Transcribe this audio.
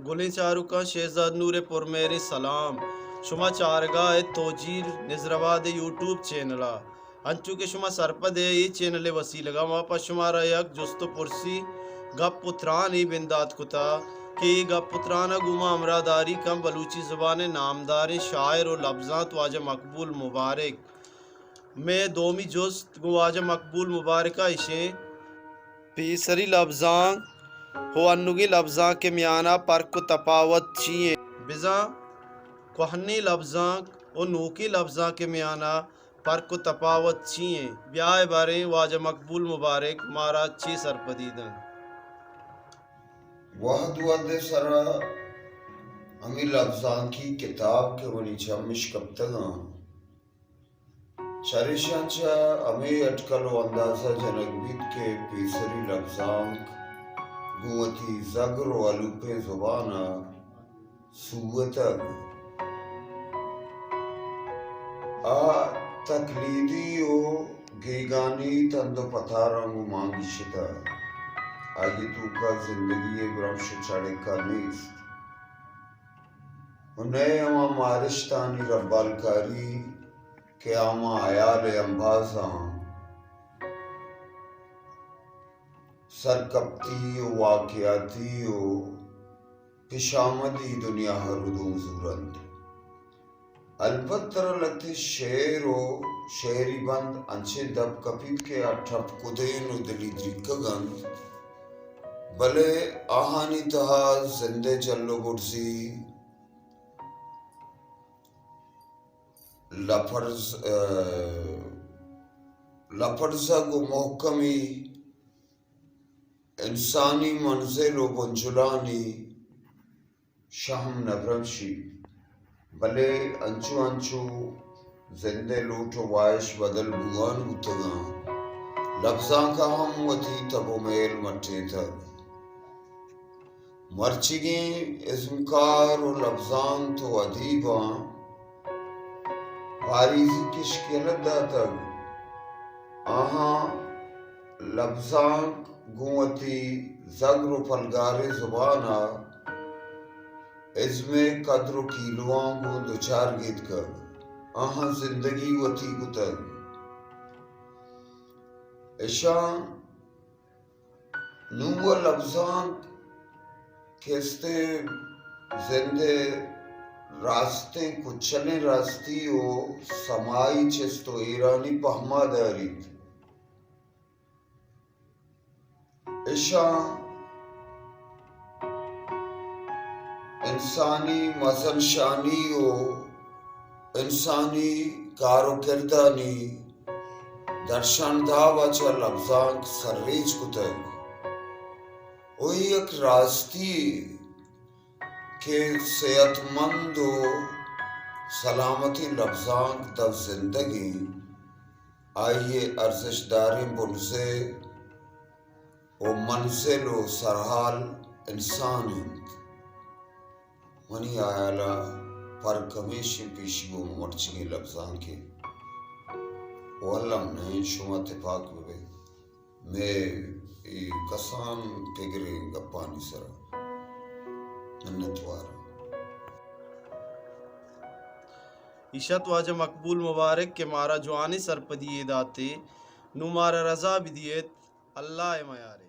گلیں چاروکاں، شہزاد نور ءِ پرمہریں سلام۔ شما چارگا ات توجیل نظرآباد ءِ یوٹیوب چینل ءَ۔ انچو کہ شما سرپد ئے، اے چینل ءِ وسیلگ ءَ ما پہ شمارا یک جست ءُ پرسی، گپ ءُ ترانے بندات کتہ کہ اے گپ ءُ تران ءَ گوں ما ہمراہداری کن بلوچی زبان ءِ نامداریں شاعر ءُ لبزانت واجہ مقبول مبارک۔ مئے دومی جست گوں واجہ مقبول مبارک ءَ ایش اِنت، پیسری لبزانک ءُ انوگیں لبزانک ءِ میان ءَ پرک ءُ تپاوت چی اِنت؟ بزاں کوہنیں لبزانک ءُ نوکیں لبزانک ءِ میان ءَ پرک ءُ تپاوت چی اِنت؟ بیائے باریں واجہ مقبول مبارک مارا چے سرپدی دنت۔ وہد وہد ءِ سرا ہمے لبزانکی کتاب کہ منی چم اش کپتگ اَنت، چریشاں چہ ہمے اٹکل ءُ اندازہ جنگ بیت کہ پیسری لبزانک گوں وتی زگر ءُ ہلوپیں زبان ءَ سوتگ، آ تقلیدی ءُ گیگانی تند ءُ پتاراں گوں مان گیشتہ، آئی ءِ توکا زندگی ءِ برمش ءُ چڑکہ نیست ءُ نئے ہما مارشتانی ربالکاری کہ آ ماں ہیال ءِ امبازاں سرکپتی ءُ واقعاتی ءُ پشامدی دنیا ءَ ردوم زورنت۔ البت ترا لہتے شعر ءُ شعری بند انچیں دپ کپیت کہ آ ٹپ کدین ءُ دلی دریکگ اَنت، بلے آہانی تہا زند ءِ جل ءُ برزی، لپرز-، ءَ، لپرزگ ءُ مہکمی انسانی منزل ءُ بنجلانی شہم نہ برمشیت، بلے انچو انچو زند ءِ لوٹ ءُ واہش بدل بوان بوتگ اَنت، لبزانک ءَ ہم وتی تب ءُ مہل مٹینتگ۔ مرچیگیں ازمکار ءُ لبزانت ءُ ادیباں پاریزی کشک یلہ داتگ۔ آہاں لبزانک گوں وتی زگر ءُ پلگاریں زبان ءَ ازم ءِ کدر ءُ کیلواں گوں دچار گیتکگ۔ آہاں زندگی وتی کتگ۔ اشاں نوں ءَ لبزانک کہ استیں زند ءِ راستیں کچلیں راستی ءُ سمائی چست ءُ ایرانی پہما داریت۔ اشاں انسانی مزن شانی ءُ انسانی کار ءُ کردانی درشانداب ءَ چہ لبزانک سرریچ کتگ ءُ اے یک راستی یے کہ صحت مند ءُ سلامتیں لبزانک داں زندگ اِنت، آئی ءِ ارزشتداریں بنزہ ءُ منزل ءُ سرحال انسان اِنت۔ منی ہیال ءَ پرک ہمیش اِنت پیشی گوں مرچیگیں لبزانک ءِ۔ ءُ الم نہ اِنت، شما تپاک بہ بئے مئے اے کسان پگریں گپانی سرا۔ منتوار۔ ایش اَت واجہ مقبول مبارک کہ مارا جوانیں سرپدی یے داتے۔ نوں مارا رضا بدیت۔ اللہ ءِ میار۔